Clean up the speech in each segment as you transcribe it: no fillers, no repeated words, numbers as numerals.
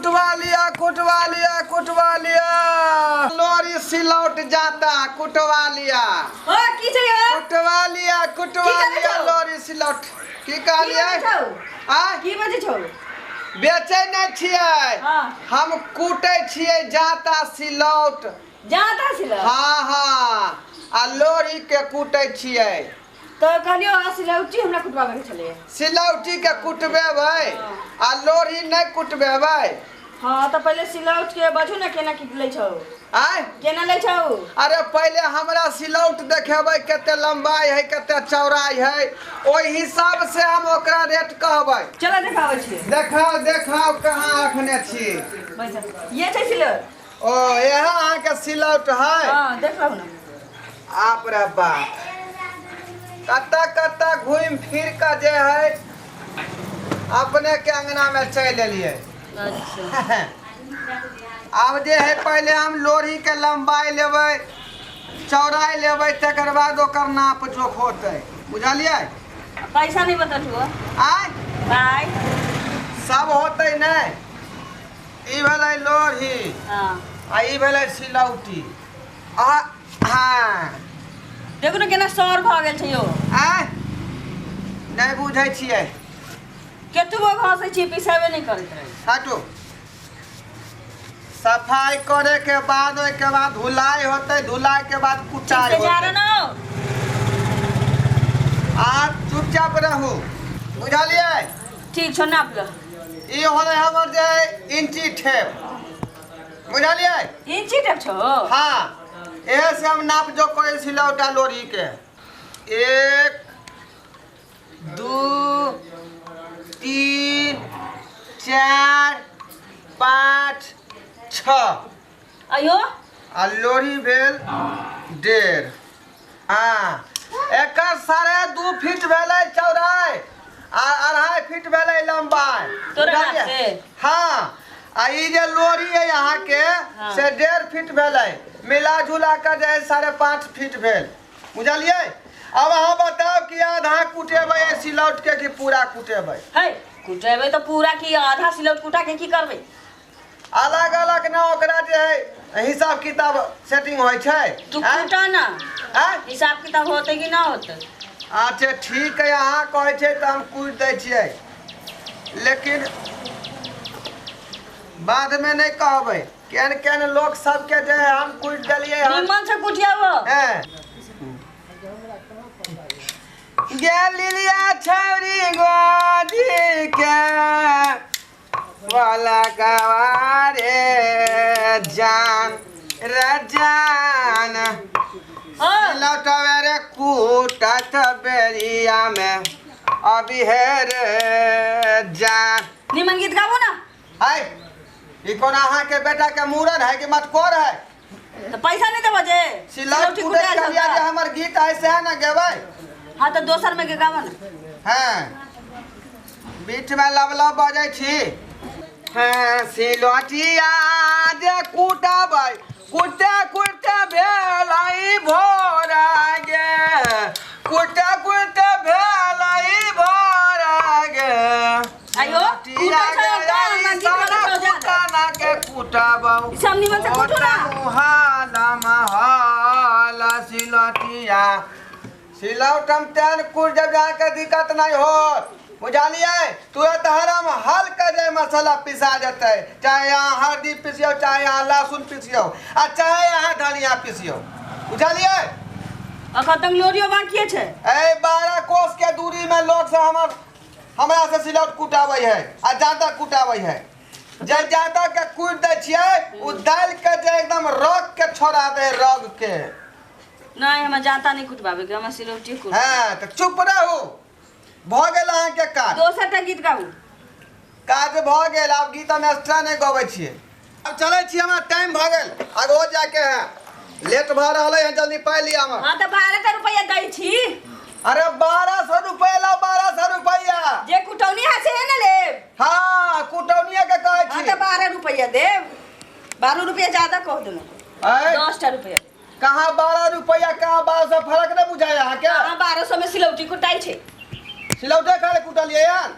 कुटवा लिया, कुटवा लिया, कुटवा लिया। लोरी सिलौट जाता, कुटवा लिया। ओ की छै यौ? कुटवा लिया, कुटवा की करै लिया छौ? लोरी सिलौट। की की कहलियै? बजै छौ? आ की बजै छौ? बेचै नहि छियै। हाँ। हम कूटै छियै जाता सिलौट। जाता सिलौट? हाँ हाँ, आ लोरी के कूटै छियै। तऽ कहलियौ आ सिलौटी हमरा कुटबाबे के छलै। सिलौटी के कुटबेबै आ लोरी नहि कुटबेबै? हाँ तऽ पहिले सिलौट के बजू ने केना की लै छौ। आय केना लै छौ? अरे पहिले हमरा सिलौट देखेबै, कते लंबाई है कते चौड़ाई है, ओहि हिसाब से हम ओकरा रेट कहबै। चलो देखाबै छियै। देखाउ देखाउ, कहाँ रखने छी? बैठ। ये छै सिलौट। ओ यह अहाँके सिलौट है? हाँ देख लहु ना। आप रे बाप, कतऽ कतऽ घूमि फिर कऽ जे है अपने के अंगना में चलि एलियै। अच्छा। आब जे है पहिले हम लोरी के लंबाई लेबै, चौड़ाई लेबै, तकर बाद ओकर नाप जोख होतै, बुझलियै? पैसा नहीं बतलू। आय बाय सब होतै नहि। ई भेलै लोरही। हाँ। आ ई भेलै सिलौटी। आ हाँ देखू ने केना सर भऽ गेल छै यौ। आय नहि बुझै छियै। केतबो घसै छियै पिसेबे नहि करैत रहै। हटू। सफाई करे के बाद ओहिके बाद धुलाई होतै, धुलाई के बाद कुटाई ठीक से होतै। झाड़ो ना। आ चुपचाप रहू, बुझलियै? ठीक छौ, नाप ल। ई होलै हमर जे इंची टेप, बुझलियै? इंची टेप छौ? हाँ, एहे से हम नाप जो करै सिलौटा लोरी के। 1 2 3 4 5 6। अयो आ लोरी भेल 1.5। हाँ, एकर 2.5 फीट भेलै चौड़ाई आ 2.5 फीट भेलै लंबाई। तोरा नाप बुझलियै? से? हाँ, आ ई जे लोरी है यहाँ के। हाँ। से 1.5 फीट भेलै, मिला जुला के जे है 5.5 फीट भेल, बुझलियै? अब अहाँ बताउ कि आधा कुटेबै सिलौट के कि पूरा कुटेबै? है कुटेबै तऽ पूरा की आधा सिलौट कुटा के की करबै? अलग अलग ना ओकरा जे है हिसाब किताब सेटिंग होइ छै। तू आँय? कुटा ना। आँय? हिसाब किताब होतै कि ना होतै? अच्छा ठीक है, अहाँ कहै छै तऽ हम कुटि दै छियै, लेकिन बादमे नहि कहबै केहन केहन लोक सबके जे है हम कुटि देलियै हन। निमन से कुटियाबो। हैं। गेलिया छौरी गोदी के वाला गवारे जान रजान। हाँ। लौटवे रे कूटत बेरिया में अभी हे रे जान। निमन गीत गाबो ना। है ई कोन अहाँ के बेटा के मूड़न है कि मतकोर है? तऽ पैसा नहीं देबो जे सिलौट सिलौटी कुटै कुटायल छौ चलिया जे तऽ। हमर गीत है सएह ने गेबै। हाँ तऽ दोसर में के गाबो ना। हाँ, बीच में लब लब बजै छी। हाँ, सिलौटिया जे कुटबै कुटते कुटते भेलै भोर गे, कुटते कुटते भेलै भोर गे। आइयो, सिलौटिया कुटै छौ गे, तऽ हमरा गीत सारा गाबै छौ ज्यादा। कुटाना के कुटबौ। सब निमन से कुटू ना। हाला महाला सिलौटिया सिलौट हम तेन कुट जब जाके दिक्कत नहीं होत, बुझलियै? तुरंत हरम हल के जे मसाला पिसा जेतै, चाहे अहाँ हल्दी पिसियौ, चाहे अहाँ लहसुन पिसियौ आ चाहे अहाँ धनिया पिसियौ, बुझलियै? अखन तक लोरियो बाकिए छै। ए 12 कोस के दूरी में लोग सब हमर हमरा से सिलौट कुटाबै है आ जादा कुटाबै है। जे जादा के कुटि दै छियै उ दालि के जे एकदम रग के छोड़ा दे, रग के। नहीं हमरा जाता नहीं कुटबाबे के, हमरा सिलौटी कुट। हाँ तऽ चुप रहू, भऽ गेल अहाँके काज। दोसर टा गीत गाबू। काज भऽ गेल, आब गीत हम एक्स्ट्रा नहि गबै छियै। आब चलै छी, हमरा टाइम भऽ गेल, आगो जाके है लेट भऽ रहलै है, जल्दी पाइ लिअ हमर। हाँ तऽ 12 रुपया दै छी। अरे 1200 रुपया ला, 1200 रुपया जे कुटौनी है से ने लेब। हाँ कुटौनिया के कहै हाँ छी। तऽ 12 रुपया देब, 12 रुपया ज्यादा कह देलहुँ। ऐ, 10 रुपया। कहाँ 12 रुपया कहाँ 1200, फर्क नहि बुझाय अहाँके? हाँ 1200 में सिलौटी कुटाइ छै। सिलौटे खाले कुटलियै हन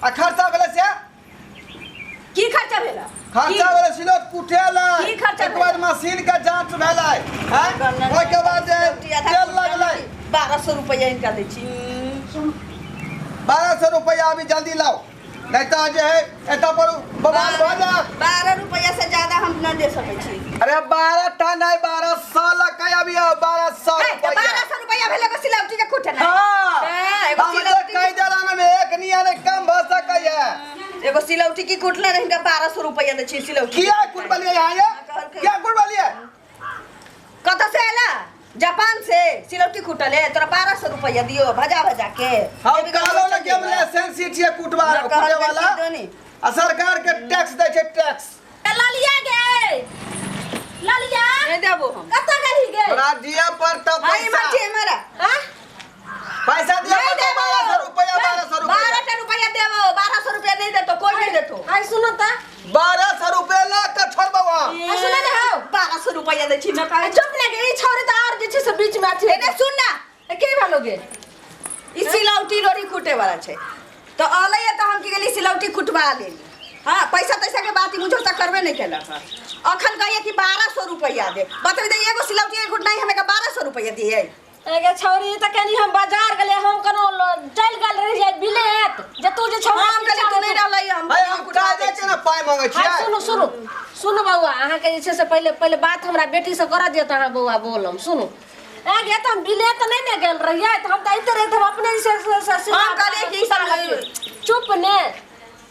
आ खर्चा भेलै से? की खर्चा भेला? खर्चा भेलै सिलौट कुटेलै। की खर्चा एक बाद मशीन के जांच भेलै हैं, ओहिके बाद जे तेल लगलै। 1200 रुपया इनका दै छी। 1200 रुपया अभी जल्दी लाओ, नहीं तो जे है एतऽ पर बवाल भऽ जायत। 12 रुपया से ज्यादा हम न दे सकै छी। अरे 12 टा नहीं, 1200 लकै अभी, 1200 हे, तऽ रुपया। 1200 रुपया भेलै एगो सिलौटी के कुटनाइ। हाँ, हाँ, एगो हम जे सिलौटी कहि देला ने एक नियन कम भऽ सकैए। एगो सिलौटी की कुटले रही, हिनका 1200 रुपया दै छी सिलौटी। किया कुटबलियै यहाँ ये? किया कुटबलियै? कतऽ से आएला? जापान से सिलौटी कुटले, तोरा 1200 रुपया दियो भजा भजा के। हम एबी कहलो ने गलत कि हम चल लाइसेंसी छियै कुटबा ना कहल कुटे वाला। कि दोनी। आ सरकार के टैक्स दै छै टैक्स। ललिया गे, ललिया नहीं देबो हम। कतऽ गेलही गे? तोरा दिअ पड़तौ हां, पैसा। इमहर छी इमहर। हाँ? पैसा दिअ नहीं पड़तौ। देबो। 1200 रुपया, 1200 रुपया। 12 टा रुपया देबो, 1200 रुपया नहीं देतो कोई नहीं देतो। आइ सुनो त। 1200 रुपया ला के छोड़बौ हम। आ सुन ने हौ। 1200 रुपया दै छी न कहै। चुप ने गे, ई छौरी त और जे छै से बीच में अथी। एने सुन ना। की भेलो गे? ई सिलौटी लोढ़ी कुटे वाला छै तऽ अलै तऽ हम की गेली सिलौटी कुटवा लेली। हाँ, पैसा तैसा के बात ई मुझो तक करबे नहीं केलक हँ। अखन कहिए कि 1200 रुपया दे, बतबी दे एगो सिलौटी के कुटनाई हमें 1200 रुपया दिए। एगे छौरी त केनी हम बाजार गेले, हम कोनो चलि गेल रही जे बिलेत जे तू जे छौरी हम कहली तू नहीं रहलै हम। अरे हम काजे के ने पाइ मांगै हाँ छियै। सुनू सुनू सुनू बौआ, अहाँके जे छै से पहिले पहिले बात हमरा बेटी से करऽ दिअ तऽ अहाँ बौआ बोलम। सुनू आगे तऽ हम बिलेत नहि ने गेल रहियै तऽ हम तऽ अइते रहियै तऽ हम अपने जे छै से हम कहलियै कि ई सब चुप ने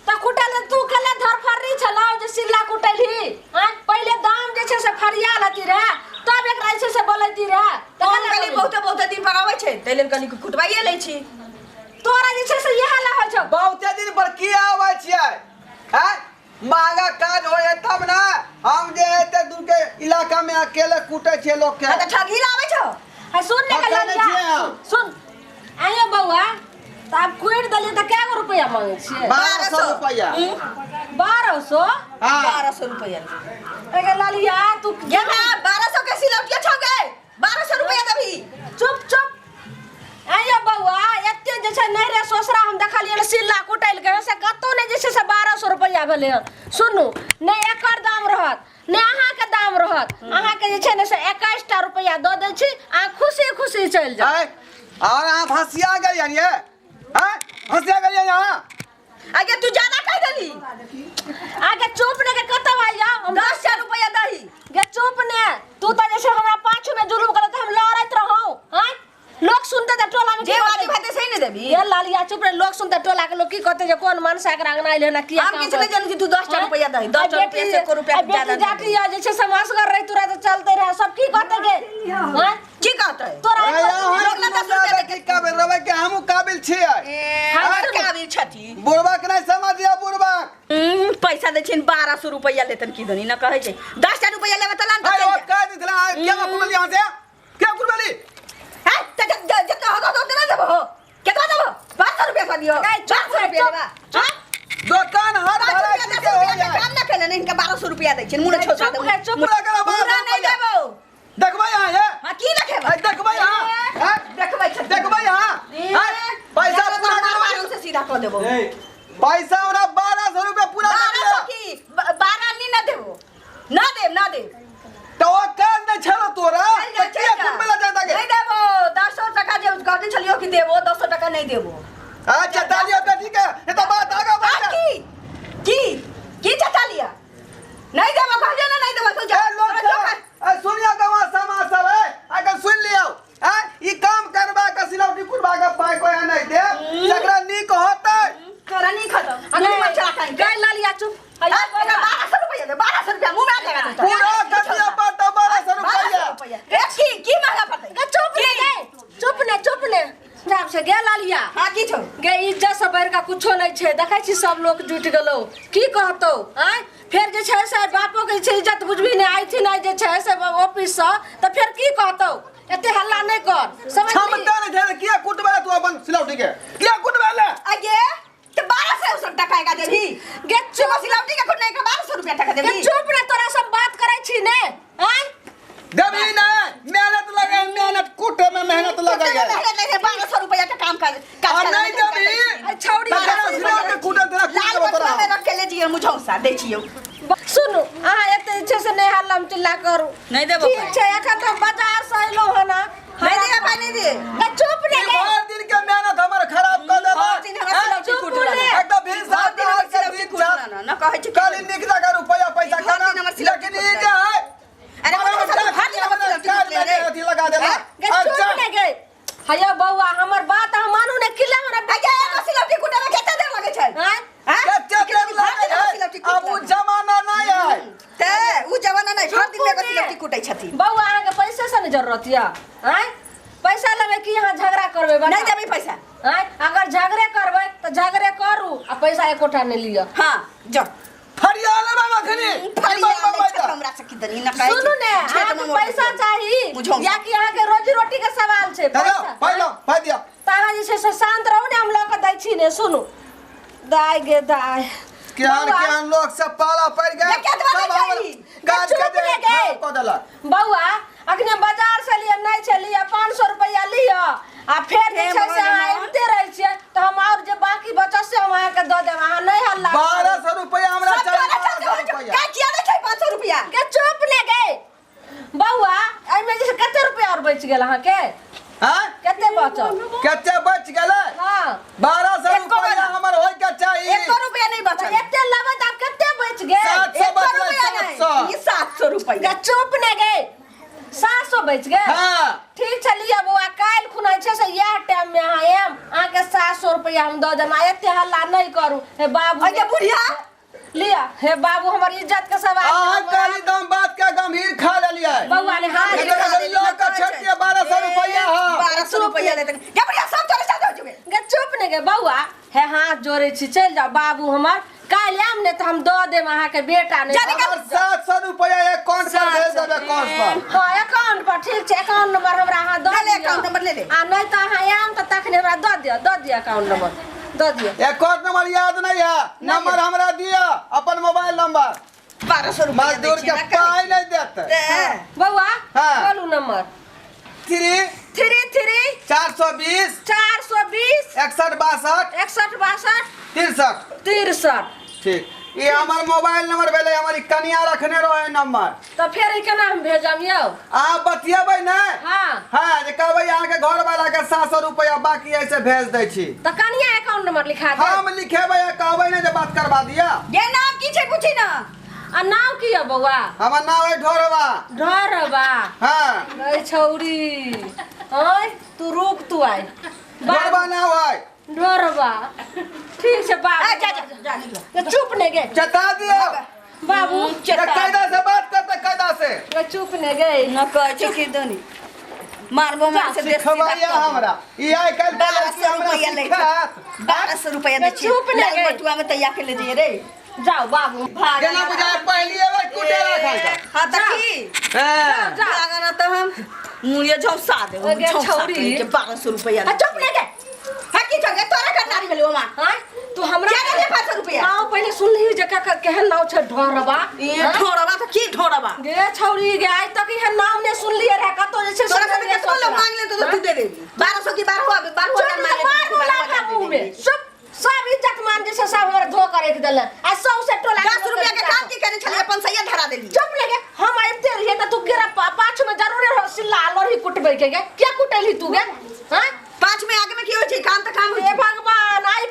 तऽ कुटल तू कले धरफड़ी छलौ जे सिल्ला कुटलही। हाँ, पहिले दाम जे छै से फरियाल हती रहे तब एकरा जे छै से बोलैती रहे। तऽ हम कहली बहुते बहुते दिन पर आबै छै ताहि लेल कनि कुटवाइए लै छी। तोरा जे छै से इएह ला होइ छौ। बहुते दिन पर की आबै छियै हैं? महंगा काज होइ है तब ने। हम जे एते दूर के इलाका में अकेले कूटे छियै लोग के। हाँ, तऽ ठगी लाबै छौ। आ सुन ने ठका नहि कलरिया, छियै हम। सुन आइयो बौआ, तऽ आब कुटि देलियै तऽ कए गो रुपैआ मांगै छियै? 1200 रुपया। 1200? हाँ। 1200 रुपया। एगे ललिया तू गे माय, 1200 के सिलौटिया छौ गे, 1200 रुपया देबही। चुप चुप आइयो बौआ, एते जे छै नहि रे ससुरा हम देखलियै ने सिल्ला कुटैल के से कतौ नहि जे छै से 1200 रुपैआ भेलै हँ। सुनू नहि एकर दाम रहत नहि अहाँके दाम रहत, अहाँके जे छै ने से 21 टा रुपैआ दऽ दै छी, अहाँ खुशी खुशी चलि जाउ। आँय, और अहाँ फंसिया गेलियै ये? आँय, फंसिया गेलियै अहाँ? आगे तू ज्यादा कहि देली। आगे चुप ने के कतौ आइ जाउ हम। 10 टा रुपया दही। गे चुप ने, तू तऽ जे छै हमरा पाछू में जुलुम करत हम लड़ैत रहौ। आँय, लोक सुनते तऽ टोला में जे की वाजिब कहतै? हेतै से ने देबही। ये लालिया चुप रे, लोक सुनते टोला के लोक की कहते जे कोन मनसा एकरा अंगना अइले ना किया हम काम किछु नहि करतै? जानै छी, तू 10 टा रुपया दही, 10 टा रुपया से एको रुपया आ बेटी ज्यादा नहि जाति या जे छै से मसगर रही तोरा तऽ चलते रहे सब की कहते गे? आँय? की कहतै? तोरा अरे अहाँ लोक ने 10 रुपया बेटी काबिल रहबै कि हमहूँ काबिल छियै? हम काबिल छथि। बुढ़बा के नहि समझिया बुढ़बा। पैसा दै छियनि 1200 रुपया लेतन की धनी न कहै छै 10 टा रुपया लेबै तऽ लान तऽ अरे चलि ओ जा। कहि देथिन अहाँ केना कुटबलियै अहाँ से? केना कुटबली? हैं? तऽ जतना होतो ओतना देबो हो। केतना देबो? 500 रुपया खा दियो। गै, चुप 500 रे, रुपया चुप, लेबा। हाँ? दोकान हर 500 भरा रुपया, की 10 के हो रुपया के जाए। काम न केले ने, हिनका 1200 रुपया दै छियनि, मुँह ने छोसा चुप देबो। रे, चुप। पूरा करा 1200 पूरा नहि रुपया। देबो। देखबै अहाँ ये? हाँ, की देखबै? आइ देखबै अहाँ? हैं? देखबै छथिन। देखबै अहाँ? हैं? पैसा देखबै पूरा तऽ करबै। मारू से सीधा कऽ देबो। पैसा ओरा 1200 रुपया पूरा कर 1200 दिया। की? 12 नी न देबो। न देब, न देब। तो ओ काज नहि छलो तोरा। चलि जा, तऽ चलि किया जा। कुटबै लए जाता गे? नहि देबो। 10 टका जे कहने छलियो कि देबो, 10 टका नहि देबो। अच्छा तालिया बेटी के, नहीं तो बात आगा बढ़ आ, जा। की? की? की चचा लिया? नहीं देबो, कहलियो ना नहीं देबो, तू जा। ए लोग तोरा सब, जो खा- ए सुनियो गवा समाज सब ए, अगर सुन लियो, ए ई काम करबा के सिलौटी कुटबा के पाइ कोई नहीं दे, जकरा नीक होतै। तोरा नहीं खतम। अगर मच्छर खाई। गै ललिया चुप। हाँ, एकरा 1200 रुपया दे, 1200 रुपया मुंह में लगा दे। पूरा कर दिया पड़ता 1200 1200 रुपया। रुपया। ए, की की महंगा पड़तै? गे चुप ने गे, चुप ने, चुप ने। जाब से गे ललिया। हाँ, की छौ? गे इज्जत से बढ़ि कऽ कुछो नहि छै, देखै छी सब लोक जुटि गेलौ, की कहतौ? आँय, फेर जे छै से बापो के छै इज्जत बुझबही नहि, अयथिन आइ जे छै से ऑफिस सँ तऽ फेर की कहतौ? एते हल्ला नहि कर, समझली? क्षमता नहीं छै किया कुटबै तू अपन सिलौटी के? किया कुटबै ले? आगे ते 1200 टका एका देबही। गे चुप, सिलौटी के कुटनाइ के 1200 रुपया टका गे देबही। चुप ने, तोरा सब बात करै छी ने? आँय? देबही नहीं, मेहनत लगे, मेहनत कुटे में मेहनत लगे। कुटे में मेहनत लगे, 1200 रुपया के काम कर, काज आ कर नहीं देबही। आ छौड़ी तकरा 1200 सिलौटी रुपया कुटल तोरा कुट लाल देबौ तोरा। बटुआ में रख के ले जियो, मुझौसा दै छियौ। सुनू अहाँ एते जे छै से नहि हल्लम चिल्ला करू। नहि देबो ठीक पाइ। छै, एखन तऽ हम बाजार से अयलहुँ हन। नहि दिअ पाइ, नहि दिअ। गे, चुप ने ई गे। भरि दिन के मेहनत हमर खराब कऽ देलक। भरि दिन हमरा सिलौटी चुप कुटलक। ने। एक तऽ भीड़ भरि साथ दिन हमर के सिलौटी दिन कुटलक न, न कहै छी काली नीक जगह रुपया पैसा भरि केना दिन हमर सिलौटी लेकिन ई जे है अरे मोटा साला, भरि दिन हमर सिलौटी काज कुटले रे। में अथी लगा देलक। गे, चुप अच्छा ने गे। हैया बौआ, हमर बात अहाँ मानू ने, किला हमरा आ गे, एगो सिलौटी कुटैमे कते देर लगै छै? आँय? आँय? कते देर भरि लागै दिन हमर है सिलौटी आब उ कुटलक। जमाना नहि है। ते उ जमाना नहि, भरि दिन मे एगो चुप ने। सिलौटी कुटै छथिन। बौआ, अहाँके पैसे से ने जरूरत यऽ? आँय, पैसा लेबै कि अहाँ झगड़ा करबै? बताउ। नहि देबै पैसा। आँय, अगर झगड़े करबै तऽ झगड़े करू आ पैसा एकोटा नहि लिअ। हाँ, जो। फरिया लेबै मखनी। फरिया लै छै हमरा से किदनी न कहै सुनू ने, छै। छेद अहाँके में मोड़ पैसा देबै। चाही बुझौ। या कि अहाँके रोजी रोटी के सवाल छै दादा पैसा? पाइ लो, पाइ दिअ। तऽ अहाँ जे छै से शान्त रहू ने, हम लऽ कऽ दै छी ने। सुनू दाय गे दाय। केहन बौआ, केहन लोक सब पाला पड़ि गेल। गे, केतबा सब नहि हमर चाही। काज चुप के जे ने गे। खराब कऽ देलक। बौआ, अखने बाजार से लिए नहि छै, लिअ 500 रुपैआ लिअ आ फेर जे हे छै से अहाँ भगवान। अबिते रहै छियै तऽ हम आओर जे बाकी बचत से हम अहाँके दऽ देब। अहाँ नहि हल्ला करू। 1200 रुपया हमरा सब चाही। तोरा 1200 चलते होइ छौ। रुपया का किया दै छै 500 रुपया? गे चुप ने गे बौआ, एहिमे जे छै कते रुपैआ आओर बचि गेल अहाँके? हाँ? कते बचल? कते बचि गेलै? हाँ। 1200 एको रुपया ना। हमर होय के चाही। एको रुपया नहीं बचल। एते लेबै तऽ आब कते बचि गेल? 700 एको बचलै। रुपया नहीं। 700। ई 700 रुपया। गे चुप ने गे, 700 बचि गेल। हाँ। ठीक छै, लिअ बौआ, काल्हि खुना छै से इएह टाइम में अहाँ आयब, अहाँके 700 रुपैआ हम दऽ देब। आ एते हल्ला नहि करू हे बाबू। अरे बुढ़िया। लिअ हे बाबू, हमर इज्जत के सवाल। अहाँ कहली तऽ हम बात के गंभीर खा लेलियै। बौआ ने हाथ एकर लऽ कऽ छोड़िए 1200 रुपया। हाँ, 1200 रुपया लेते। गे बुढ़िया, सब तोरे साथ हो जुगे। गे चुप ने गे बौआ, हे हाथ जोड़े छी, चलि जाउ बाबू हमर, काल्हि आयब ने तऽ हम दऽ देब अहाँके बेटा नहि। जा निकल। हमर 700 रुपया अकाउंट पर भेज देबै, अकाउंट पर। हाँ, अकाउंट पर ठीक छै, अकाउंट नंबर हमरा अहाँ दऽ ले ले, दिअ। अकाउंट नंबर ले ले। आ नहि तऽ अहाँ आयब तऽ तखने हमरा दऽ दिअ, दऽ दिअ, अकाउंट नंबर दऽ दिअ। अकाउंट नंबर याद नहीं है? नंबर हमरा दिअ अपन मोबाइल नंबर। 1200 रुपया दै मजदूर छी के ना कहै। पाइ नहीं देते। ते बौआ। हाँ। बोलू नंबर। 3 3 3 420 420 61 62 61 62 63 63। ठीक, ई हमर मोबाइल नंबर भेलै। हमर ई कनिया रखने रहे नंबर। तऽ फेर ई केना हम भेजब यौ? अहाँ बतियेबै ने? हाँ। हाँ, जे कहबै अहाँके घर वाला के 700 रुपया बाकी है से भेज दै छी। तऽ कनिया अकाउंट नंबर लिखा देब। हम लिखेबै आ कहबै ने जे बात करवा दिअ। गे, नाम की छै पूछी ना। आ नाम की यऽ बौआ? हमर नाम है ढोरबा। ढोरबा? हाँ। गै छौरी, आँय तू रुक, तू आइ ढोरबा नाम है। ढोरबा, ठीक छै बाबू। आ जा जा जा, निकलो। गे, चुप ने गे। चेता दियौ। बाबू। जे कायदा से बात करते, कायदा से। गे, चुप ने गे। न कहै छै कि दनी मारबो मार से देश सीधा सिखबैया कऽ दे। हमरा ई आइ काल्हि 1200 हमरा रुपया लै छै। सिखायत। 1200 रुपया दै छी। चुप ने लाल गे। बटुआ में तैया के ले जइए रे। जाओ बाबू। भाग। केना बुझाय पहलिए बेर कुटेरा खाइ का। हाँ तऽ की? हाँ। जा। भागना तऽ हम मुड़िया झौसा देबो। ओगे झौसा छौरी। के 1200 रुपया। आ चुप ने गे। हाँ की छौ गे, तोरा करनारी भेलौ ओमा? आँय तू हमरा क्या देलियै 500 रुपया? नाव पहिले सुनली जे केहन नाव छै ढोरबा। ए हाँ? ढोरबा तऽ की ढोरबा? गे छौरी गे, आइ तक एहन नाम नहि सुनलियै रहे कतौ जे छै। तोरा सब केतनो लोग मांग ले तो तू दे देबी। 1200 की 12,000 मांग ले मार 12,000 मुँह दे में देबी। सब सब इज्जत मान जे छै सब हमर धो कर राखि देले आ सौ से टोला 10 रुपया के काम की केने छलियै? अपन सैया धरा देली। चुप ले गे, हम आबिते रहियै तऽ तू गेरा पाछू में जरूरे रहो सिल्ला लोढ़ी कुटबै के गे, किया कुटेलही तू गे? हाँ। पाँच में आगे में की होइ छै? काम तऽ काम होइ हे छै। भगवान, आइ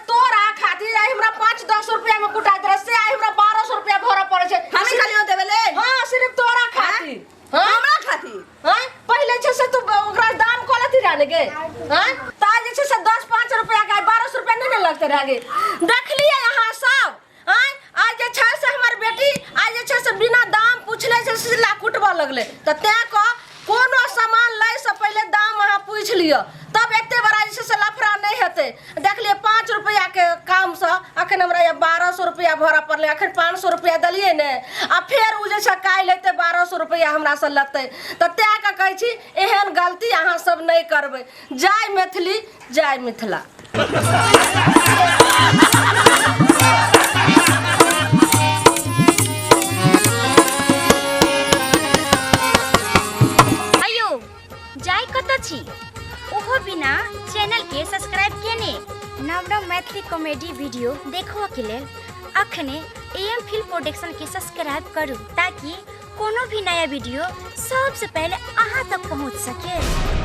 तोरा खातिर आइ हमरा 5-10 रुपया में कुटाइत रहे से आइ हमरा 1200 रुपया भरऽ पड़ै छै। हमे खाली देबे ले। हाँ, सिर्फ तोरा खातिर। हाँ? हमरा खातिर। हाँ? पहिले छै से तू ओकरा दाम कऽ लेती रहे ने गे। हाँ? तऽ आइ जे छै से 10-5 रुपया के आइ 1200 रुपया नहि ने लगते रहे गे। देखलियै अहाँ सब? आँय, आइ जे छै से हमर बेटी आइ जे छै से बिना दाम पूछले छै सिल्ला कुटबऽ लगलै। तऽ तैं कऽ कोनो सामान लै से पहिले दाम अहाँ पूछि लिअ, तब एते बड़ा जे छै से लफड़ा नहि हेतै। देखलियै 5 रुपैआ के कामसँ अखन हमरा ये 1200 रुपैआ भरऽ पड़लै। अखन 500 रुपैआ देलियै ने आ फेर ओ जे छै काल्हि एतै 1200 रुपैआ हमरासँ लेतै। तऽ तैं कऽ कहै छी एहन गलती अहाँ सब नहि करबै। जय मैथिली, जय मिथिला। अयो जाय कतऽ छी ओहो बिना चैनल के सब्सक्राइब केने? नव नव मैथिली कॉमेडी वीडियो देखबऽ के लेल अखने एम फिल्म प्रोडक्शन के सब्सक्राइब करू ताकि कोनो भी नया वीडियो सबसे पहले अहाँ तक पहुँच सके।